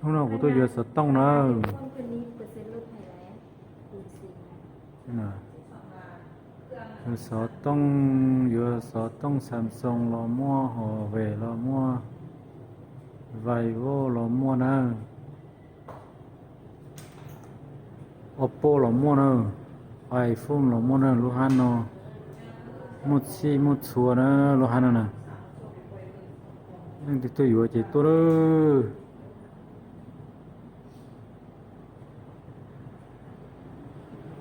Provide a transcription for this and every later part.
Hnub no kuv tuaj yuav xov tooj nawb. Yuav xov tooj, yuav xov tooj Samsung los muaj, Huawei los muaj, Vivo los muaj nawb, Oppo los muaj nawb, iPhone los muaj nawb. Lub hab no muaj txhij muaj txhua nawb, lub hab no na. Leej twg tuaj yuav ces tuaj nawb.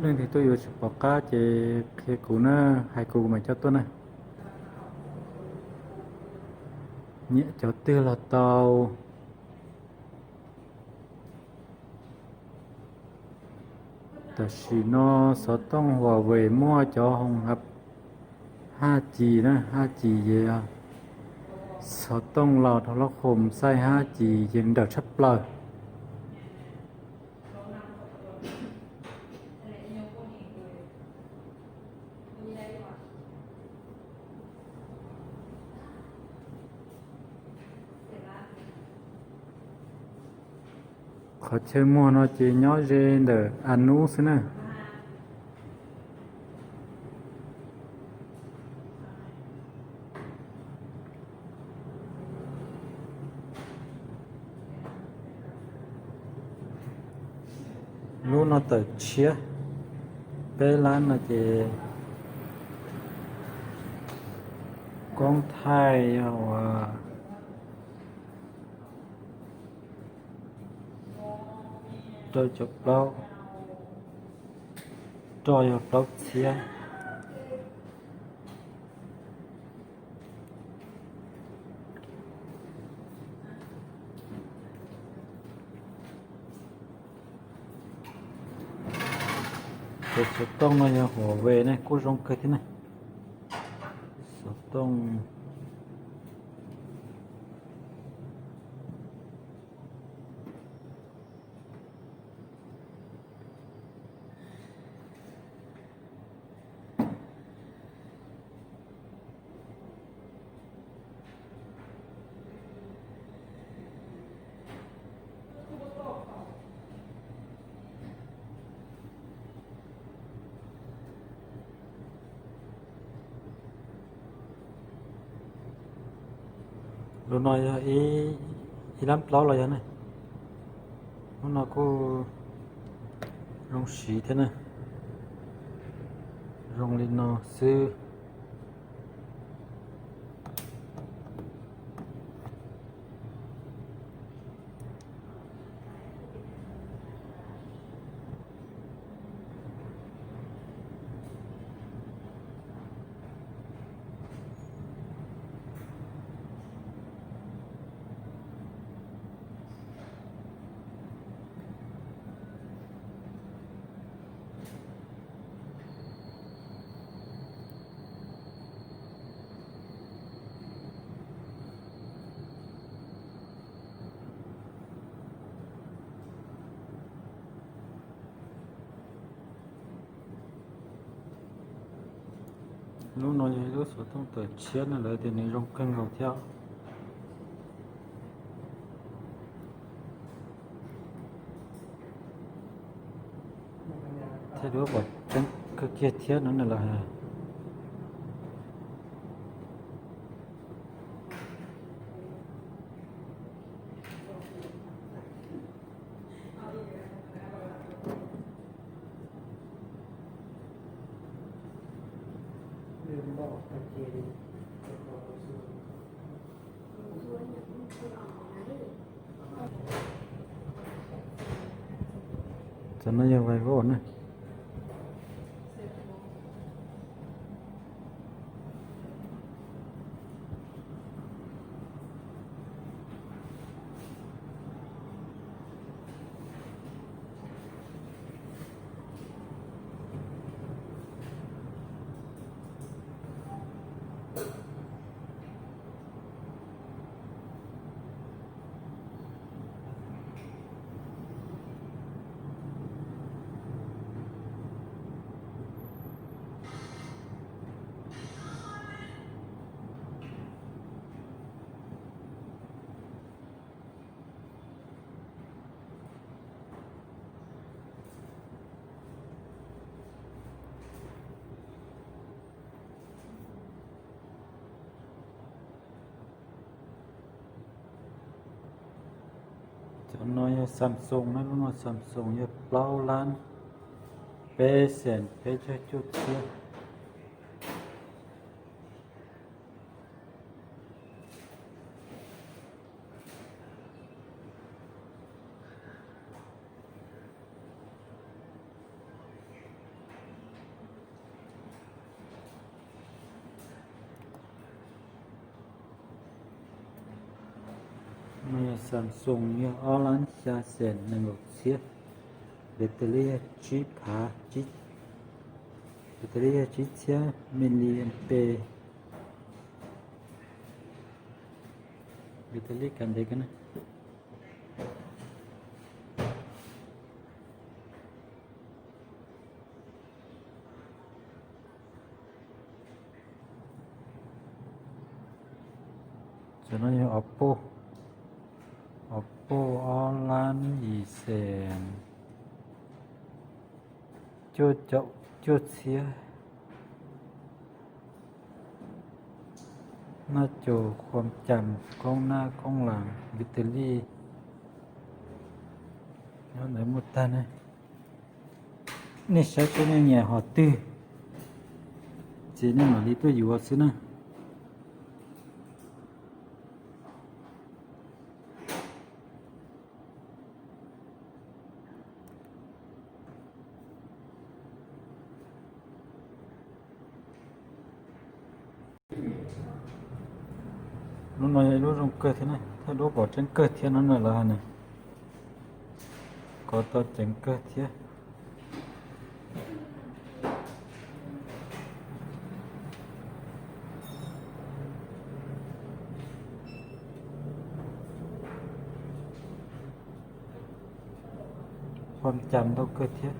Leej twg tuaj yuav tsis pom qab ces qhia kuv na, hais kuv, kuv mam coj tuaj na. Nyiam cov twg los tau. Tam sim no xov tooj Huawei muaj cov hoos hab hab cim na, hab cim ces xov tooj laus dhau lub khoom xaij hab cim ces nrawm tshaj plaws. Qhov chaw muag no ces nyob ze ntawm A Nub xwb na. Lub no tawm tshiab peb lab no ces koob thaij yog uas rau caum plaub, roj yog plaub txhiab. Cov xov tooj no yog Huawei ne, kuj zoo kawg thiab ne. Xov tooj. Lub no yog ib lab plaub los yog ne. Lub no kuj zoo siv thiab na. Zoo li no xwb. Lub no yog ib lub xov tooj tawm tshiab no, lawv tias nws zoo kawg nkaus thiab. Thiab lub pom tseeb kawg kiag thiab no na los. Cov no yog Vivo na. Cov no yog Samsung na, lub no Samsung yog plaub lab peb xees peb caug cuaj txhiab. No yog Samsung yog ob lab xya xees nees nkaum txhiab. Battery yog tsib phav, battery yog tsib txhiab miliampe. Battery kav ntev kawg na. Cov no yog Oppo, Oppo ob lab yim xees cuaj caum cuaj txhiab. Nab cau, khuam cam, koob nab koob laas, battery, nyob ntawd muaj tag ne. Nej saib seb nej nyiam hom twg ces nej mam li tuaj yuav xwb na. Lub no yog ib lub zoo kawg thiab na, thawj lub pom tseeb kawg thiab no na lawv hais na. Kov tau ceev kawg thiab. Khuam cam ntau kawg thiab.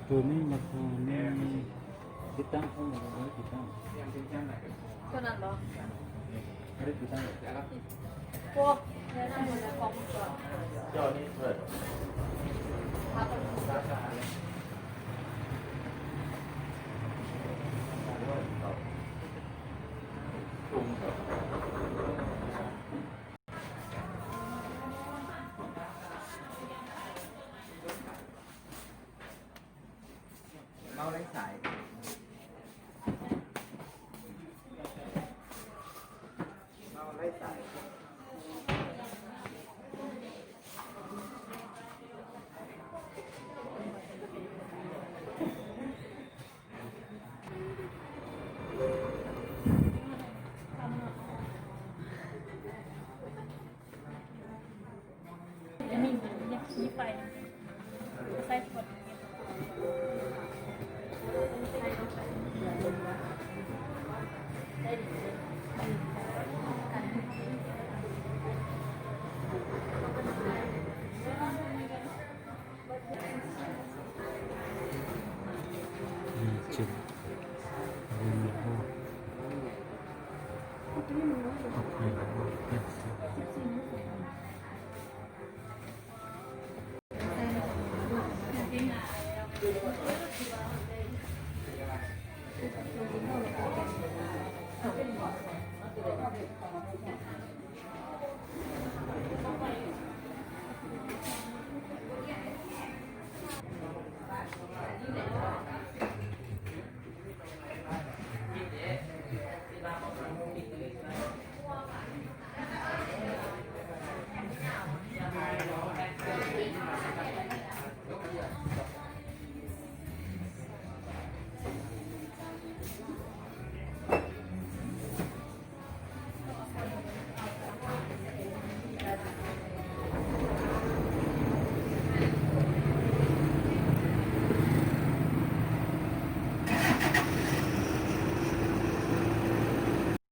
Tus neb los tus neb, tiv taab, tiv taab. Ok, ok.